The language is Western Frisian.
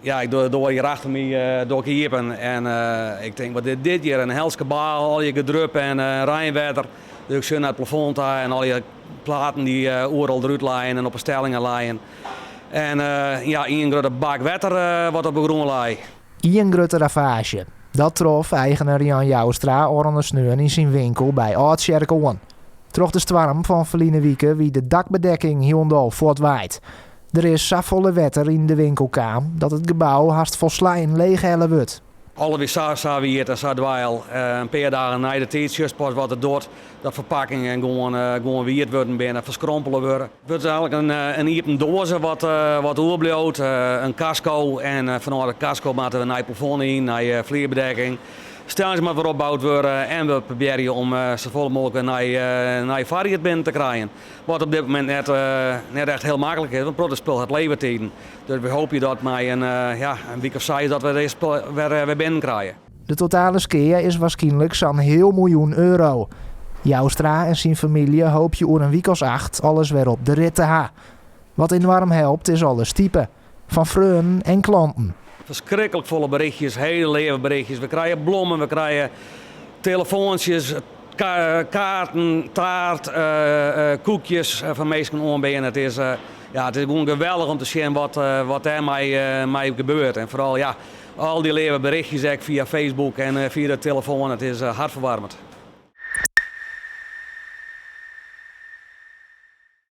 Ja, ik doar de doar hjir achter my doar ik iepen en ik tink, wat is dit hjir? In helske kabaal, allegear gedrup en reinwetter. Dus ik sjoch nei it plafond ta en allegear platen dy't oeral derút leien en op 'e stellingen leien. En ja, ien grutte bak wetter wat op de grûn lei. Ien grutte ravaazje. Dat trof eigener Jan Joustra ôfrûne sneon yn syn winkel by Aldtsjerk oan. Troch de stoarm fan ferline wike wie de dakbedekking hielendal fuortwaaid. Der is safolle wetter yn de winkel kaam dat it gebou hast folslein leechhelle wurdt. Alles wie sa wiet en sa dweil. In pear dagen nei de tiid sjochst pas wat it docht dat ferpakkingen gewoan wiet wurden binne, ferskrompele wurde. It wurdt eigenlik in iepen doaze wat oerbliuwt, in kasko en fanôf de kasko moatte we nij plafond yn, nije flierbedekking. Stellings moat wer opboud wurde en we probearje om safolle mooglik wer nije foarried binnen te krijen. Wat op dit momint net echt hiel maklik is, want in protte spul hat levertiden. Dus we hoopje dat mei in, ja, in wike of seis dat we dizze spul wer binnen krije. De totale skea is warskynlik sa'n heal miljoen euro. Joustra en syn famylje hoopje oer in wike as acht alles wer op de rit te ha. Wat enoarm helpt is alle stipe fan freonen en klanten. Ferskriklik folle berichtjes, hiele leave berichtjes. We krije blommen, we krije telefoantsjes, kaarten, taart, koekjes fan minsken oanbean. It is, ja, it is gewoan geweldich om te sjen wat dêrmei mei gebeurt. En foaral, ja, al dy leave berichtjes ek fia Facebook en fia de telefoan. It is hartferwaarmend.